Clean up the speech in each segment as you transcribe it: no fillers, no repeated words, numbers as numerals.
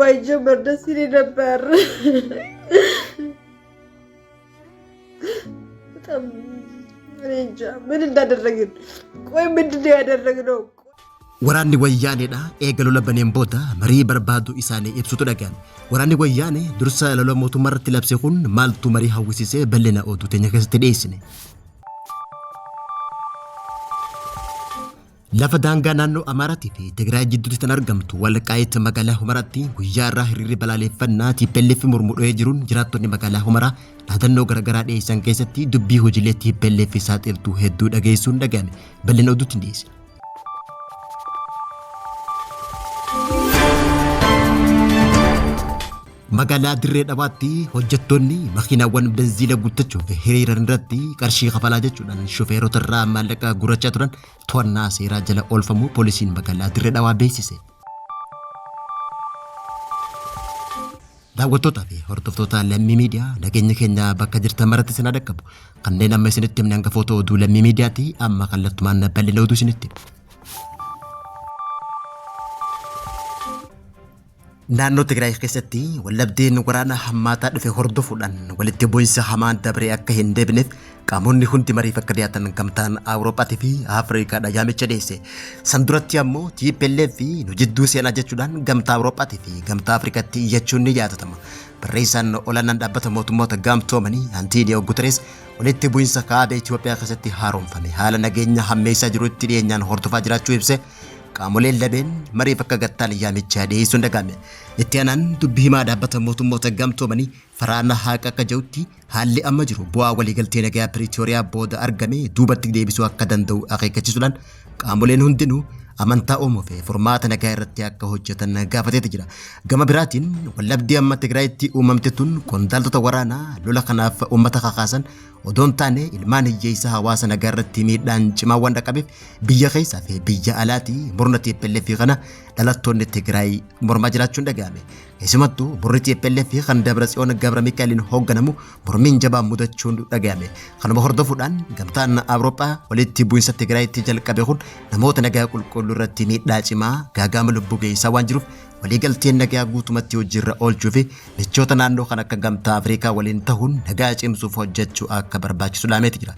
ባይጀመር ደስ ይለኝ ነበር። በጣም እኔ እንጃ ምን እንዳደረግን። ቆይ ምንድን ነው ያደረግነው? Waraanni Wayyaaneedha eega lola baneen booda marii barbaaduu isaanii ibsutu dhaga'ame. Waraanni Wayyaanee dursa lola mootummaa irratti labse kun maaltu marii hawwisiisee bal'ina oduu teenya keessatti dhiyeessine. Lafa daangaa naannoo Amaaraatii fi Tigraay jidduutti kan argamtu Walqaayit magaalaa Humaraatti guyyaa irraa hiriirri balaaleffannaa TPLF mormu dho'ee jiruun jiraattonni magaalaa Humaraa dhaadannoo garaagaraa dhiyeessan keessatti dubbii hojiilee TPLF saaxiltuu hedduu dhageessuun dhaga'ame. Bal'ina oduutti dhiyeessina. Magaalaa Dirree Dhawaatti hojjettoonni makiinaawwan benziila guuttachuuf hiriiran irratti qarshii kafalaa jechuudhaan shofeerota irraa maallaqa gurrachaa turan to'annaa seeraa jala oolfamuu poolisiin magaalaa Dirree Dhawaa beeksise. Daawwattootaa fi hordoftoota Lammii Miidiyaa nageenya keenya bakka jirtan maratti isin haa dhaqqabu. Kanneen amma isinitti himne hangafoota oduu Lammii Miidiyaati amma kallattumaan bal'ina oduu isinitti hima. Naannoo Tigraay keessatti wallabdeen waraana hammaataa dhufe hordofuudhaan walitti bu'insa hamaan dabree akka hin deebineef qaamonni hundi mariif akka dhiyaatan gamtaan Awurooppaatii fi Afriikaadha yaamicha dhiyeesse. San duratti ammoo TPLF nu jidduu seenaa jechuudhaan gamtaa Awurooppaatii fi gamtaa Afrikaatti iyyachuun ni yaadatama. Barreessaan olaanaan dhaabbata mootummoota gamtoomanii Antiiniyoo Guterees walitti bu'insa kaaba Itoophiyaa keessatti haaromfame haala nageenya hammeessaa jirutti dhiyeenyaan hordofaa jiraachuu ibse. Qaamoleen lameen mariif akka gattaan yaamicha dhiyeessuun dhaga'ame. Itti aanaan dubbi himaa dhaabbata mootummoota gamtoomanii Faraana Haaq akka jedhutti haalli amma jiru bu'aa waliigaltee nagayaa Piriitooriyaa booda argame duubatti deebisuu akka danda'u akeekkachiisuudhaan qaamoleen hundinuu amantaa uumuu fi furmaata nagaa irratti akka hojjetan gaafateeti jira. Gama biraatiin wallabdii amma Tigraayitti uumamte tun qondaaltota waraanaa lola kanaaf uummata kakaasan Odoo hin taane ilmaan hiyyeessa hawaasa nagaa irratti miidhaan cimaa waan dhaqqabeef biyya keessaa fi biyya alaatii murna TPLF kana dhalattoonni Tigraay mormaa jiraachuun dhaga'ame. Keessumattuu murni TPLF kan Dabratsiyoon Gabra Mikaa'eliin hoogganamu mormiin jabaan mudachuun dhaga'ame. Kanuma hordofuudhaan gamtaan Awurooppaa walitti bu'insa Tigraayitti jalqabe kun namoota nagaa qulqulluu irratti miidhaa cimaa gaagaama lubbuu geessisaa waan jiruuf Waliigalteen nagaa guutumatti hojiirra oolchuu fi michoota naannoo kan akka Gamtaa Afrikaa waliin tahuun nagaa cimsuuf hojjechuu akka barbaachisu dhaameeti jira.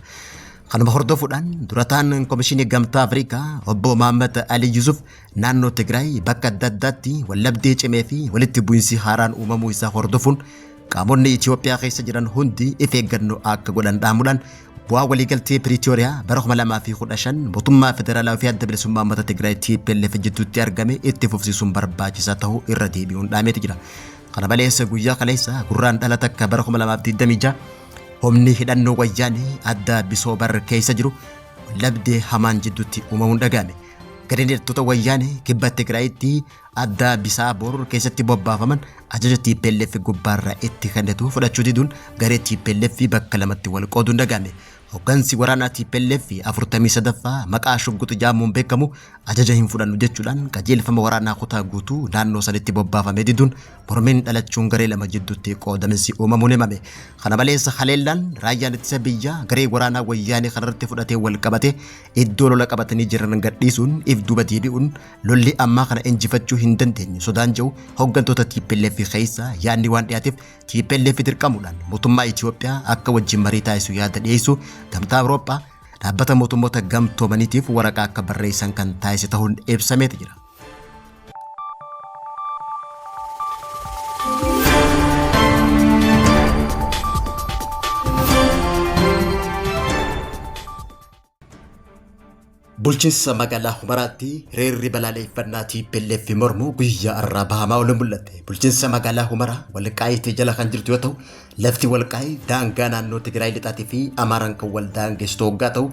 Kanuma hordofuudhaan durataan Komishinii Gamtaa Afrikaa obbo Mahaammad Ali Yusuf naannoo Tigraay bakka adda addaatti wallabdee cimee fi walitti bu'insi haaraan uumamuu isaa hordofuun Qaamonni Itiyoophiyaa keessa jiran hundi if eeggannoo akka godhan dhaamuudhaan bu'aa waliigaltee Piriitooriyaa bara 2015 mootummaa federaalaa fi adda bilisummaa uummata Tigraay TPLF jidduutti argame itti fufsiisuun barbaachisaa ta'uu irra deebi'uun dhaameeti jira. Kana malees guyyaa kaleessa gurraan dhala takka bara 2026 humni hidhannoo wayyaanee adda Bisoobar keessa jiru wallabdee hamaan jidduutti uumamuun dhaga'ame. Gareen hidhattoota wayyaanee kibba Tigraayitti addaa Bisaabor keessatti bobbaafaman ajaja tplf gubbaarraa itti kennitu fudhachuu diduun garee tplf bakka lamatti wal qooduun dhaga'ame. Hoggansi waraanaa tplf 43ffaa maqaa Shugguxi jaamuun beekamu ajaja hin fudhannu jechuudhaan qajeelfama waraanaa kutaa guutuu naannoo sanitti bobbaafame diduun mormiin dhalachuun garee lama jidduutti qoodaminsi uumamuun himame. Kana malees haleellaan raayyaan ittisa biyyaa garee waraanaa wayyaanee kanarratti fudhatee wal qabate iddoo lola qabatanii jiran gadhiisuun if duuba deebi'uun Lolli ammaa kana injifachuu hin dandeenyu sodaan jedhu hoggantoota tplf keessa yaadni waan dhiyaateef tplf dirqamuudhaan mootummaa Itoophiyaa akka wajjin marii taasisu yaada dhiyeessuu Gamtaa Awurooppaa dhaabbata mootummoota gamtoomaniitiif waraqaa akka barreessan kan taasise ta'uun ibsameeti jira. Bulchiinsa magaalaa Humaraatti hiriirri balaaleffannaa TPLF mormu guyyaa har'aa bahamaa ooluun mul'ate. Bulchiinsa magaalaa Humaraa Walqaayitii jala kan jirtu yoo ta'u, lafti Walqaayii daangaa naannoo Tigraay lixaatii fi Amaaraan kan wal daangessitu hoggaa ta'u,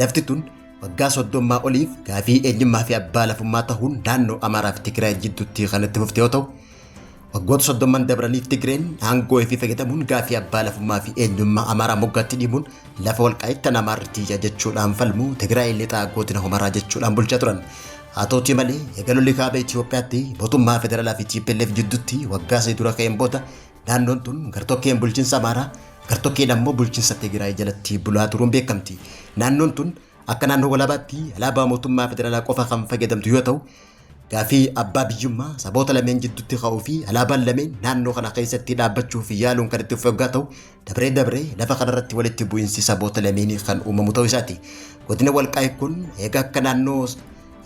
lafti tun waggaa soddommaa oliif gaafii eenyummaa fi abbaa lafummaa ta'uun naannoo Amaaraa fi Tigraay jidduutti kan itti fufte yoo ta'u, Waggoota soddomman dabraniif Tigreen aangoo ifii fayyadamuun gaafii abbaa lafummaa fi eenyummaa Amaaraa moggaatti dhiibuun lafa Walqaayit tan Amaarri tiyya jechuudhaan falmu Tigraay lixaa godina Humaraa jechuudhaan bulchaa turan. Haa ta'utii malee eega lolli kaaba Itoophiyaatti mootummaa federaalaa fi TPLF jidduutti waggaa sadii dura ka'een booda naannoon tun gartokkeen bulchiinsa Amaaraa gartokkeen ammoo bulchiinsa Tigraay jalatti bulaa turuun beekamti. Naannoon tun akka naannoo walabaatti alaabaa mootummaa federaalaa qofa kan fayyadamtu yoo ta'u Gaafii abbaa biyyummaa saboota lameen jidduutti ka'uu fi alaabaan lameen naannoo kana keessatti dhaabbachuuf yaaluun kan itti fufe yoggaa ta'u, dabree dabree lafa kanarratti walitti bu'iinsi saboota lameenii kan uumamu ta'uu isaati. Godina Walqaayit kun eega akka naannoo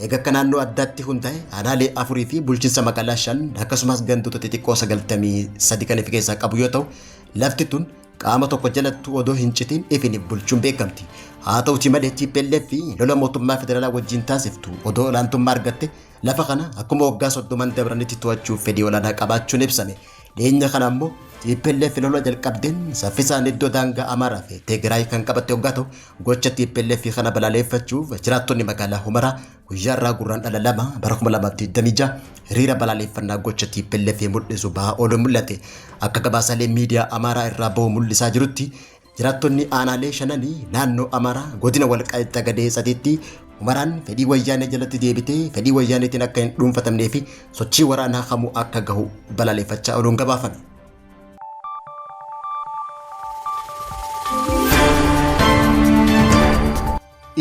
eega akka naannoo addaatti hundaa'e aanaalee afurii fi bulchiinsa magaalaa 5 akkasumas gandoota xixiqqoo 93 kan of keessaa qabu yoo ta'u, lafti tun qaama tokko jalattuu odoo hin citin ifiniif bulchuun beekamti. Haa ta'uti malee TPLF lola mootummaa federaalaa wajjin taasiftu odoo olaantummaa argatte lafa kana akkuma waggaa 30 dabranitti to'achuuf fedhii olaanaa qabaachuun ibsame. Dhiyeenya kana ammoo TPLF lola jalqabdeen saffisaan iddoo daangaa Amaaraa fi Tigraay kan qabatte hoggaa ta'u, gocha TPLF kana balaaleffachuuf jiraattonni magaalaa Humaraa guyyaa irraa Gurraandhala 2 bara 2026 hiriira balaaleffannaa gocha TPLF mul'isu bahaa ooluun mul'ate. Akka gabaasaalee miidiyaa Amaaraa irraa bahu mul'isaa jirutti, jiraattonni aanaalee shananii naannoo Amaaraa godina Walqaayit Xagadee Tsatiitti Humaraan fedhii wayyaanee jalatti deebitee fedhii wayyaaneetiin akka hin dhuunfatamnee fi sochii waraanaa kamuu akka gahu balaaleffachaa ooluun gabaafame.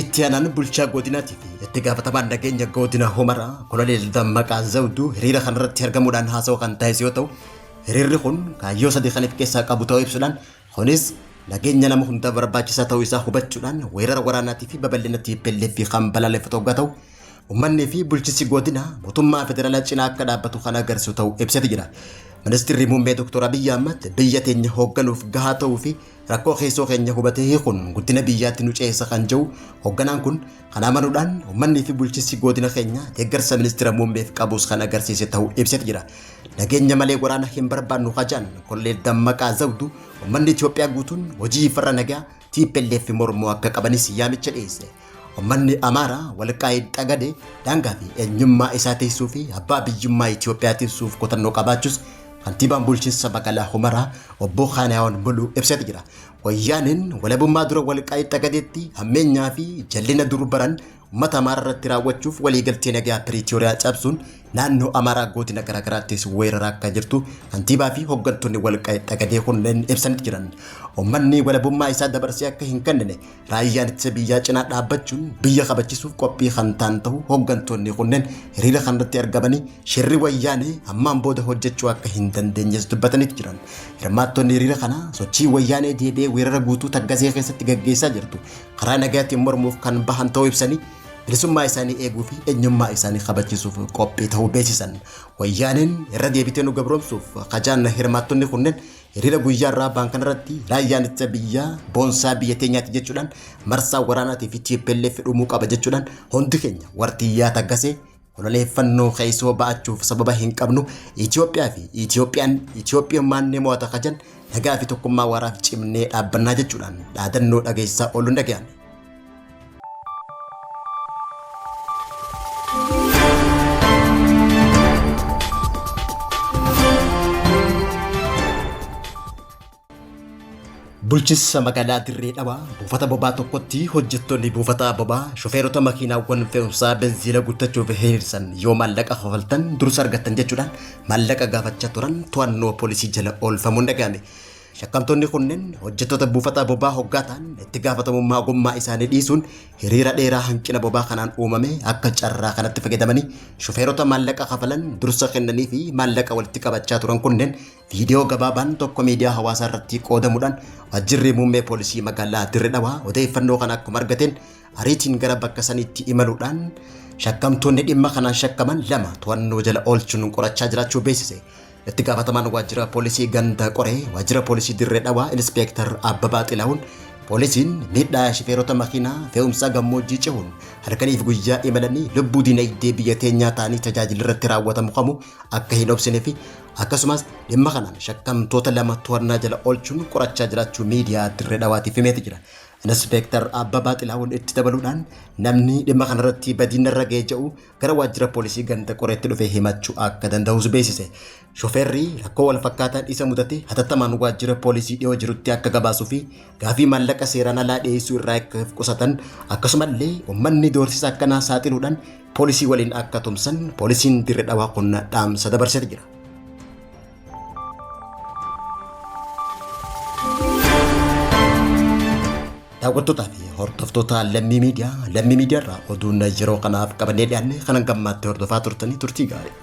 Itti aanaan bulchaa godinaatii fi itti gaafatamaan nageenya godina Humaraa Koloneel Dammaqaa Zawduu hiriira kanarratti argamuudhaan haasawa kan taasise yoo ta'u, hiriirri kun kaayyoo sadii kan of keessaa qabu ta'uu ibsuudhaan, kunis nageenya nama hundaa barbaachisaa ta'uu isaa hubachuudhaan weerara waraanaatii fi babal'ina TPLF kan balaaleffatu hoggaa ta'u, uummanni fi bulchiinsi godinaa mootummaa federaalaa cinaa akka dhaabbatu kan agarsiisu ta'uu ibseeti jira. Ministirri muummee Dr. Abiyyi Ahmad biyya teenya hoogganuuf gahaa ta'uu fi rakkoo keessoo keenya hubatee hiikuun guddina biyyaatti nu ceesisa kan jedhu hoogganaan kun, kana amanuudhaan uummanni fi bulchiinsi godina keenya deeggarsa ministira muummeef qabus kan agarsiise ta'uu ibseeti jira. Nageenya malee waraana hin barbaannu kajaan Koloneel Dammaqaa Zawduu, uummanni Itoophiyaa guutuun hojii farra nagaa TPLF mormuu akka qabanis yaamicha dhiyeesse. Uummanni Amaaraa Walqaayit Xagadee daangaa fi eenyummaa isaa tiksuu fi abbaa biyyummaa Itoophiyaa tiksuuf kutannoo qabaachuus kantiibaan bulchiinsa magaalaa Humaraa obbo Kaanaayoon Muluu ibseeti jira. Wayyaaneen walabummaa dura Walqaayit Xagadeetti hammeenyaa fi jallina dur baran uummata Amaaraa irratti raawwachuuf waliigaltee nagaa Piriitooriyaa cabsuun naannoo Amaaraa godina garaagaraattis weeraraa akka jirtu kantiibaa fi hooggantoonni Walqaayit Xagadee kunneen ibsanitti jiran. Uummanni walabummaa isaa dabarsee akka hin kennine raayyaan ittisa biyyaa cinaa dhaabbachuun biyya kabachisuuf qophii kan ta'an ta'uu hooggantoonni kunneen hiriira kanarratti argamanii shirri wayyaanee ammaan booda hojjechuu akka hin dandeenyes dubbataniitu jiran. Hirmaattonni hiriira kanaa sochii wayyaanee deebi'ee weerara guutuu Taggasee keessatti gaggeessaa jirtu karaa nagaatiin mormuuf kan bahan ta'uu ibsanii, bilisummaa isaanii eeguu fi eenyummaa isaanii kabachisuuf qophii ta'uu beeksisan. Wayyaaneen irra deebitee nu gabroomsuuf kajaan hirmaattonni kunneen hiriira guyyaa irraa ba'an kanarratti raayyaan ittisa biyyaa boonsaa biyya teenyaati jechuudhaan, marsaa waraanaatii fi TPLF dhumuu qaba jechuudhaan, hundi keenya wartiyyaa Taggasee koloneeffannoo keessoo ba'achuuf sababa hin qabnu, Itoophiyaa fi Itoophiyaan Itoophiyummaan ni mo'ata kajan, nagaa fi tokkummaa waaraaf cimnee dhaabbannaa jechuudhaan dhaadannoo dhageessisaa ooluun dhaga'ame. Bulchiinsa magaalaa Dirree Dhawaa buufata boba'aa tokkotti hojjettoonni buufata boba'aa shofeerota makiinaawwan fe'umsaa benziila guuttachuuf hiriirsan yoo maallaqa kafaltan dursa argattan jechuudhaan maallaqa gaafachaa turan to'annoo poolisii jala oolfamuun dhaga'ame. Shakkamtoonni kunneen hojjettoota buufata boba'aa hoggaa ta'an itti gaafatamummaa ogummaa isaanii dhiisuun hiriira dheeraa hanqina boba'aa kanaan uumame akka carraa kanatti fayyadamanii shofeerota maallaqa kafalan dursa kennanii fi maallaqa walitti qabachaa turan kunneen viidiyoo gabaabaan tokko miidiyaa hawaasaa irratti qoodamuudhaan waajjirri muummee poolisii magaalaa Dirree Dhawaa odeeffannoo kana akkuma argateen ariitiin gara bakka saniitti imaluudhaan shakkamtoonni dhimma kanaan shakkaman lama to'annoo jala oolchuun qorachaa jiraachuu beeksise. Itti gaafatamaan waajjira poolisii ganda qoree waajjira poolisii Dirree Dhawaa Inispeektar Abbabaa Xilahuun, poolisiin miidhaa shifeerota makiinaa fe'umsaa gammoojjii cehuun halkaniif guyyaa imalanii lubbuu dinagdee biyya teenyaa ta'anii tajaajila irratti raawwatamu kamuu akka hin obsine fi akkasumas dhimma kanaan shakkamtoota lama to'annaa jala oolchuun qorachaa jiraachuu miidiyaa Dirree Dhawaatiif himeeti jira. Inispeektar Abbabaa Xilahuun itti dabaluudhaan namni dhimma kanarratti badiin narra ga'e jedhu gara waajjira poolisii ganda qoreetti dhufee himachuu akka danda'us beeksise. Shofeerri rakkoo wal fakkaataan isa mudate hatattamaan waajjira poolisii dhiyoo jirutti akka gabaasuu fi gaafii maallaqa seeraan alaa dhiyeessuu irraa akka of qusatan, akkasumallee uummanni doorsisa akkanaa saaxiluudhaan poolisii waliin akka tumsan poolisiin Dirree Dhawaa kun dhaamsa dabarsee jira. Daawwattootaa fi hordoftoota Lammii Miidiyaa, Lammii Miidiyaa irraa oduun yeroo kanaaf qabannee dhiyaanne kanan gammaatti hordofaa turtanii turtii gaarii.